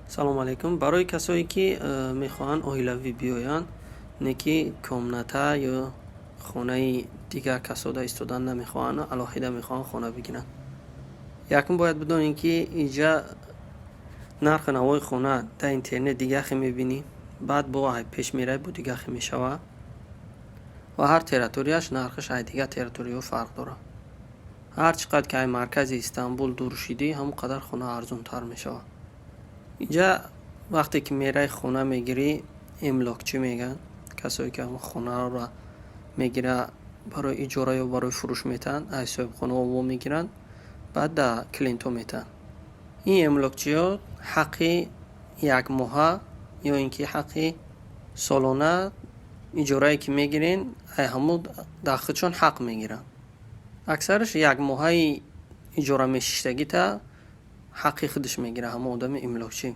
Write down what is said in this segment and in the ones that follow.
Салому алайкум. Барои касое, ки мехоҳанд оилавӣ биёянд, не ки комната ё хонаи дигар касода истодан намехоҳанд, алоҳида мехоҳанд хона бигиранд. Якум, бояд бидонем, ки инҷа нархи навои хона дар интернет дигархе мебинӣ, баъд бо пеш меравӣ, бо дигархе мешавад ва ҳар территорияш нархаш ай дигар территорияҳо фарқ дорад. Ҳар чӣ қадр ки ай маркази Истанбул дур шидӣ, ҳамон қадар хона арзонтар мешавад. Инҷа вақте ки меравӣ, хона мегирӣ, эмлокчӣ мегӯянд, касое ки ҳамон хонаро мегира, барои иҷора ё барои фурӯш метаҳанд, ай соҳибхонаҳо во мегиранд, баъд да клиентҳо метаҳанд. Ин эмлокчиҳо ҳаққи якмоҳа ё ин ки ҳаққи солона иҷорае ки мегирен, ай ҳамон дар худшон ҳақ мегиранд. Аксараш якмоҳаи иҷора мешиштагита ҳаққи худаш мегирад ҳамон одами эмлокчӣ.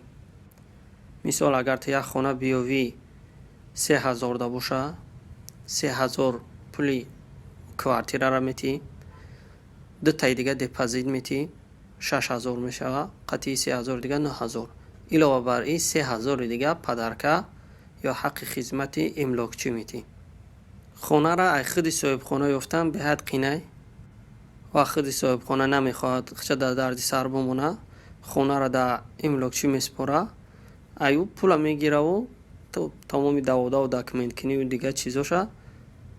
Мисол, агар ту як хона биёвӣ, 3000 да боша, 3000 пули квартираро метиҳӣ, дутаи дига депозит метиҳӣ, 6000 мешавад, қатъии 3000 дига 9000. Илова бар ин, 3000-и дига подарка ё ҳаққи хизмати эмлокчӣ метиҳӣ. Хонаро ай худи соҳибхона ёфтан беҳад қинай ва худи соҳибхона намехоҳад худша дар дарди сар бимонад, хонаро дар эмлокчӣ месупорад, ай ӯ пула мегираву тамоми даводаву документкуниву дигар чизоша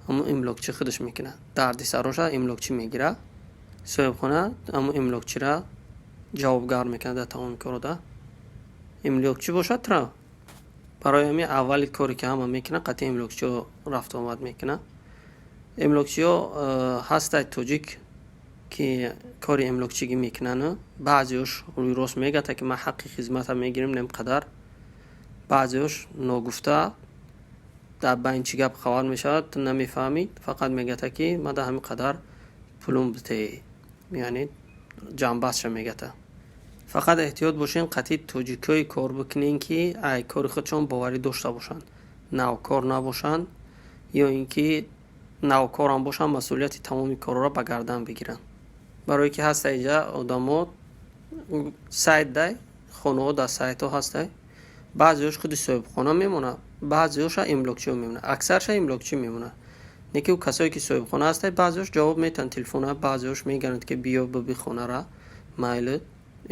ҳамон эмлокчӣ худаш мекунад. Дарди сароша эмлокчӣ мегирад, соҳибхона ҳамон эмлокчиро ҷавобгар мекунад дар тамоми корода. Эмлокчӣ бошад тра. Барои ҳамин аввали коре, ки ҳама мекунад, қатъи эмлокчиҳо рафту омад мекунад. Эмлокчиҳо ҳастанд тоҷик, ки кори эмлокчигӣ мекунанд. Баъзеош рӯйрост мегӯяд, ки ман ҳаққи хизматам мегирем нем қадар, баъзеош ногуфта, дар байн чӣ гап хабар мешавад, ту намефаҳмӣ, фақат мегӯяд, ки ман дар ҳамин қадар пулум битеҳ, яъне ҷамъбастша мегӯяд. Фақат эҳтиёт бошен, қатъи тоҷикҳое кор бикунен, ки ай кори худшон боварӣ дошта бошанд, навкор набошанд ё ин ки навкорам бошанд, масъулияти тамоми корҳоро ба гардан бигиранд. Барое ки ҳаста инҷа одамо, сайт дай хонаҳо дар сайтҳо ҳастай, баъзеош худи соҳибхона мемонад, баъзеоша эмлокчиҳо мемонад, аксарша эмлокчӣ мемонад. Не ки касое ки соҳибхона ҳастай, баъзеош ҷавоб метаҳанд телефона, баъзеош мегӯянд, ки биё, биби хонара, майли,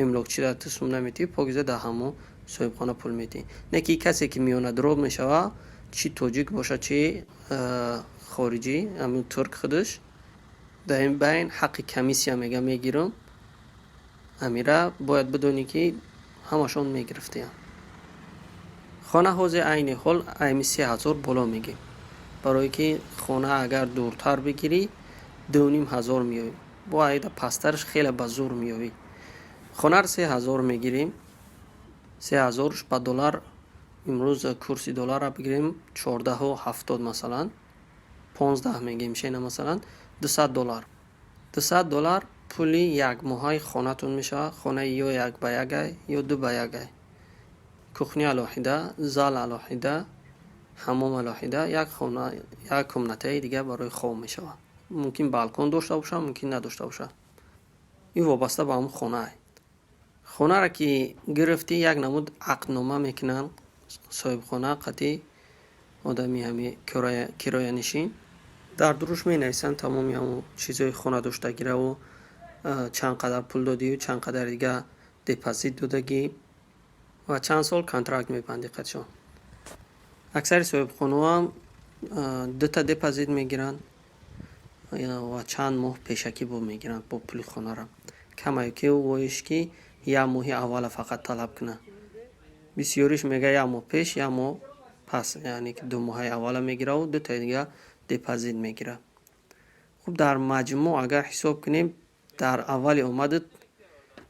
эмлокчида ту сум наметиҳӣ, покиза дар ҳамон соҳибхона пул метиҳӣ. Не ки касе ки миёнадроб мешавад, чӣ тоҷик бошад, чӣ хориҷӣ, ҳамин турк худаш, дар ин байн ҳаққи комиссия мега мегирам. Амира бояд бидонӣ, ки ҳамашон мегирифтиянд. Хона ҳозир айни ҳол айми 3000 боло мегирем, барое ки хона агар дуртар бигирӣ, 2500 меоӣ, бо айда пасттараш хеле ба зур меёвӣ. Хонаро 3000 мегирем, 3000-ш ба доллар, имрӯз курси долларро бигирем, 14,70, масалан, 15 мегем шена, масалан, 200 доллар. 200 доллар пули якмоҳаи хонатон мешавад. Хонаи ё як ба якай, ё ду ба якай, кухня алоҳида, зал алоҳида, ҳаммом алоҳида, як хона, як комнатаи дигар барои хоб мешавад. Мумкин балкон дошта бошад, мумкин надошта бошад, ин вобаста ба ҳамон хонаае. Хонаро ки гирифтӣ, як намуд ақднома мекунанд соҳибхона қатъи одами ҳами кироянишин. Дар дуруш менависанд тамоми ҳамон чизҳои хонадоштагираву чанд қадар пул додию, чанд қадар дига депозит додагӣ ва чанд сол контракт мебандӣ қатишон. Аксари соҳибхонаҳоам дута депозит мегиранд ва чанд моҳ пешакӣ бо мегиранд бо пули хонаро. Камае ки воиш ки як моҳи аввала фақат талаб кунад. Бисёриш мега як моҳ пеш, як моҳ пас, яъне ки 2 моҳаи аввала мегираву дутаи дига депозит мегирад. Хуб, дар маҷмӯъ агар ҳисоб кунем, дар аввали омадат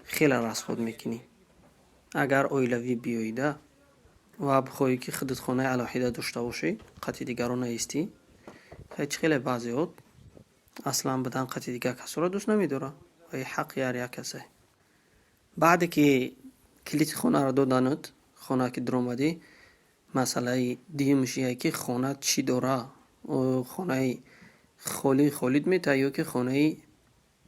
хеле расход мекунӣ. Агар оилавӣ биёида ва бихоҳӣ, ки худат хонаи алоҳида дошта бошӣ, қатъи дигарон наистӣ, чӣ хеле баъзеҳо аслан будан қатъи дигар касоро дӯст намедоранд ва ин ҳаққи ҳар як касе. Баъде ки килити хонаро доданат, хона ки дуромадӣ, масъалаи дуюмаш ие, ки хона чӣ дора? Хонаи холӣ холит метаҳад ё ки хонаи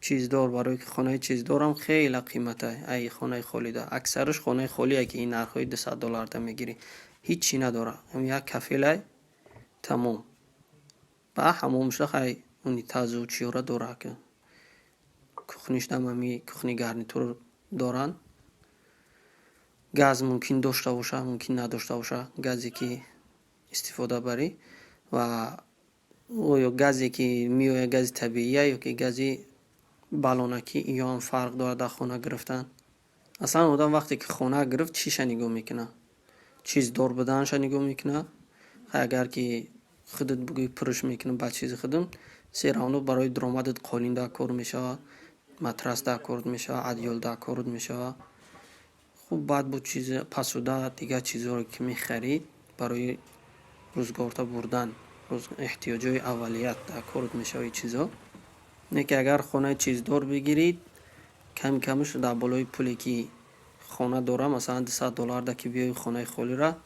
Чиздор, барое ки хонаи чиздорам хеле қимата ай хонаи холида. Аксараш хонаи холие, ки ин нархҳои 200 долларда мегирӣ, ҳичи надора, як кафелай, тамом. Ба ҳамомушда хай унитазу чиёра дора, кухнишдам ҳами кухни гарнитур доранд. Газ мумкин дошта боша, мумкин надошта боша, газе ки истифода барӣ ва оё газе ки меояд, гази табиия ё ки гази баллонакӣ, иёам фарқ дорад дар хона гирифтан. Аслан одам вақте ки хона гирифт, чиша нигоҳ мекунад? Чиздор буданаша нигоҳ мекунад. Агар ки худат бугӯӣ, пурш мекунам ба чизи худам, всё равно барои дуромадат қолин дар кор мешавад, матрас дар корт мешавад, одеяло дар корт мешавад. Хуб, баъд бо чизи посуда, дигар чизҳоро ки мехарӣ, барои рӯзгорта бурдан, эҳтиёҷои аввалият дар корт мешавад ин чизҳо. Не ки агар хонаи чиздор бигирӣ, ками камаш дар болои пуле ки хона дора, масалан, 200 долларда ки биёи, хонаи холира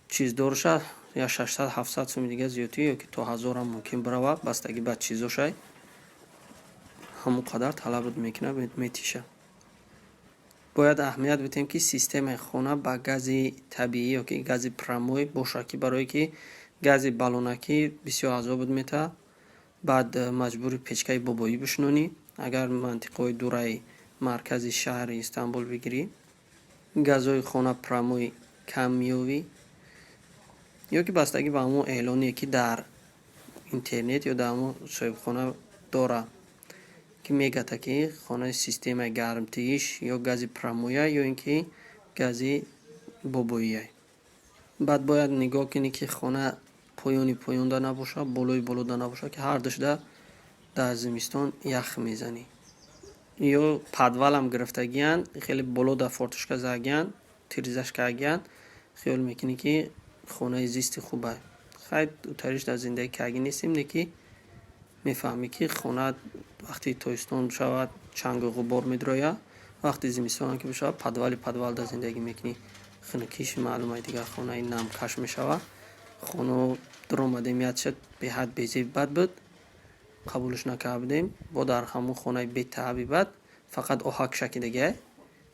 чиздорша я 600, 700 суми дига зиёдтӣ ё ки то 1000-ам мумкин биравад, бастагӣ ба чизошай, ҳамон қадар талабот мекунад, метиша. Бояд аҳамият бидиҳем, ки системаи хона ба гази табиӣ ё ки гази прямой бошад, ки барое ки гази баллонакӣ бисёр азобат метаҳад. Баъд маҷбури печкаи бобоӣ бишинонӣ. Агар мантиқаҳои дураи маркази шаҳри Истанбул бигирӣ, газҳои хона прямой кам меёвӣ ё ки бастагӣ ба ҳамон эълоне, ки дар интернет ё дар ҳамон соҳибхона дорад, ки мегӯяд, ки хонаи системаи гармтииш ё гази прямоя, ё ин ки гази бобоия. Баъд бояд нигоҳ кунӣ, ки хона поёни поёнда набошад, болои болода набошад, ки ҳардушда дар зимистон ях мезанӣ. Ё подвалам гирифтагиянд, хеле боло дар форточка задагиянд, тирезаш кардагиянд, хиёл мекунӣ, ки хонаи зисти хубай. Хай, утариш дар зиндагӣ кардагӣ нестем, не ки мефаҳмӣ, ки хона вақти тобистон бишавад, чангу ғубор медрояд, вақти зимистонам ки бишавад, подвали подвалда зиндагӣ мекунӣ, хунукиш маълум ай, дигар хонаи намкаш мешавад. Хонао дуромадем, якша беҳад безеб, бад буд, қабулш накарда будем. Бо дар ҳамон хонаи бетааби бад, фақат оҳак шакидагиай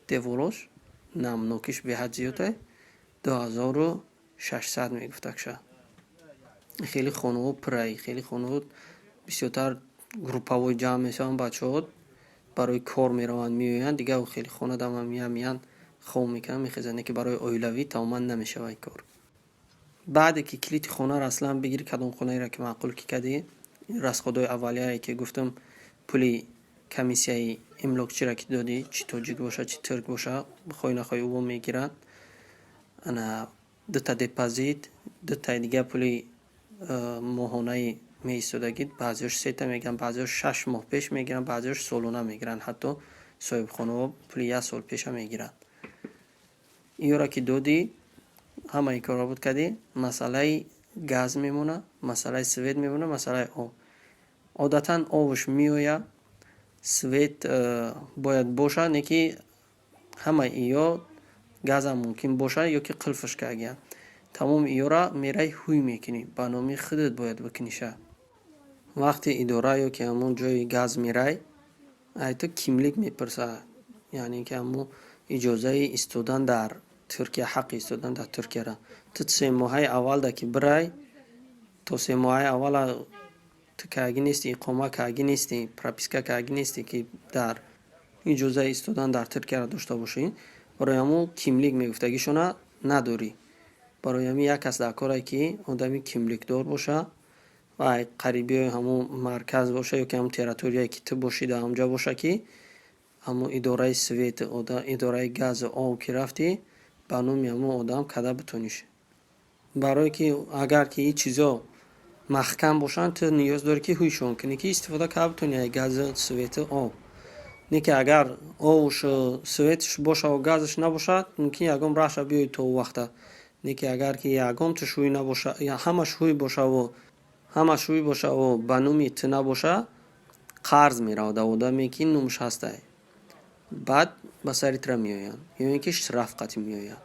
деворош, намнокиш беҳад зиёдай, 2600 мегуфтакша. Хеле хонаҳо пурай, хеле хонаҳо бисёртар группавой ҷамъ мешаванд, бачаҳо барои кор мераванд, меоянд, дигар хеле хона дама меянд, хоб мекунанд, мехезанд, не ки барои оилавӣ тамоман намешавад ин кор. Баъде ки килити хонаро аслан бигирӣ, кадом хонаеро ки маъқул ки кардӣ, расходҳои аввалияе ки гуфтам, пули комиссияи эмлокчиро ки додӣ, чӣ тоҷик бошад, чӣ турк бошад, бихоҳӣ нахоҳӣ, ӯ мегирад. Ана дута депозит, дутаи дига пули моҳонаи меистодагӣ, баъзеҳош сета мегиранд, баъзеҳош 6 моҳ пеш мегиранд, баъзеҳош солона мегиранд, ҳатто соҳибхонаҳо пули як сол пеша мегиранд. Иёро ки додӣ, ҳамаи корро буд кардӣ, масъалаи газ мемонад, масъалаи свет мемонад, масъалаи об. Одатан обш меояд, свет бояд бошад, не ки ҳамаи иё газам мумкин бошад ё ки қулфш кардагиянд. Тамоми иёра мераи, ҳуй мекунӣ, ба номи худат бояд бикуниша. Вақте идора ё ки ҳамон ҷои газ мерай, ай ту kimlik мепурсад, яъне ки ҳамон иҷозаи истодан дар Туркия, ҳаққи истодан дар Туркияра. Ту 3 моҳаи аввалда ки бирай, то 3 моҳаи аввала ту кардагӣ нестӣ, иқома кардагӣ нестӣ, прописка кардагӣ нестӣ, ки дар иҷозаи истодан дар Туркияро дошта бошӣ. Барои ҳамон kimlik мегуфтагишона надорӣ. Барои ҳамин як кас дар корае, ки одами kimlikдор боша ва қарибиҳои ҳамон марказ боша ё ки ҳамон территорияе, ки ту бошӣ, дар ҳамонҷа боша, ки ҳамон идораи свет, идораи газу об ки рафтӣ, ба номи ҳамон одам карда битониш. Барое ки агар ки ин чизо маҳкам бошанд, ту ниёз дорӣ, ки ҳуйшон кунӣ, ки истифода карда битонӣ аз газу, свету, об. Не ки агар обушу светш бошаву газаш набошад, мумкин ягон раҳша биёй то он вақта. Не ки агар ки ягонташ ҳуй набоша, ҳамаш ҳуй бошаву ба номи ту набоша, қарз меравад дар одаме, ки номаш ҳастай. Баъд ба сари тура меоянд ё ин ки штраф қатъӣ меояд.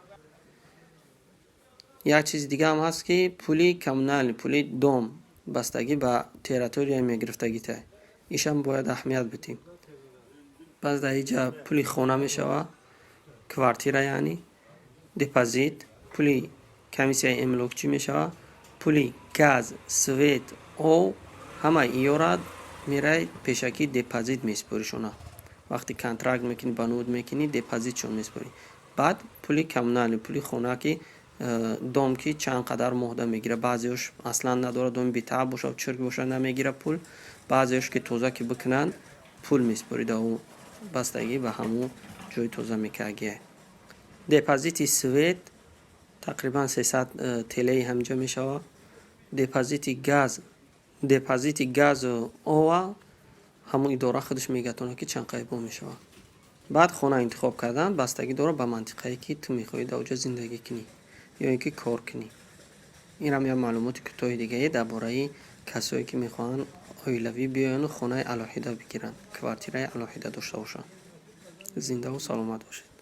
Як чизи дигаам ҳаст, ки пули коммунальный, пули дом бастагӣ ба территорияи мегирифтагитай. Ишам бояд аҳамият бидиҳем. Баъз дар инҷа пули хона мешавад, квартира, яъне депозит, пули комиссияи эмлокчӣ мешавад, пули газ, свет, об, ҳамаи иёра мерай, пешакӣ депозит месупоришона. Вақте контракт мекунӣ, ба нуд мекунӣ, депозитшон месупорӣ. Баъд пули коммунальный, пули хона, ки дом ки чанд қадар моҳда мегирад. Баъзеош аслан надорад, доми бетаъб бошад, чирк бошад, намегирад пул. Баъзеош ки тоза ки бикунанд, пул месупорӣ да ӯ, бастагӣ ба ҳамун ҷои тоза мекардагиай. Депозити свет тақрибан 300 телеи ҳаминҷа мешавад. Депозити газу ова ҳамун идора худаш мегӯяд, ки чанд қайбо мешавад. Баъд хона интихоб кардан бастагӣ дорад ба мантиқае, ки ту мехоҳӣ дар оҷа зиндагӣ кунӣ ё ин ки кор кунӣ. Инам як маълумоти кӯтоҳи дигае дар бораи касое, ки мехоҳанд оилавӣ биёяну хонаи алоҳида бигиранд, квартираи алоҳида дошта бошанд. Зиндаву саломат бошед.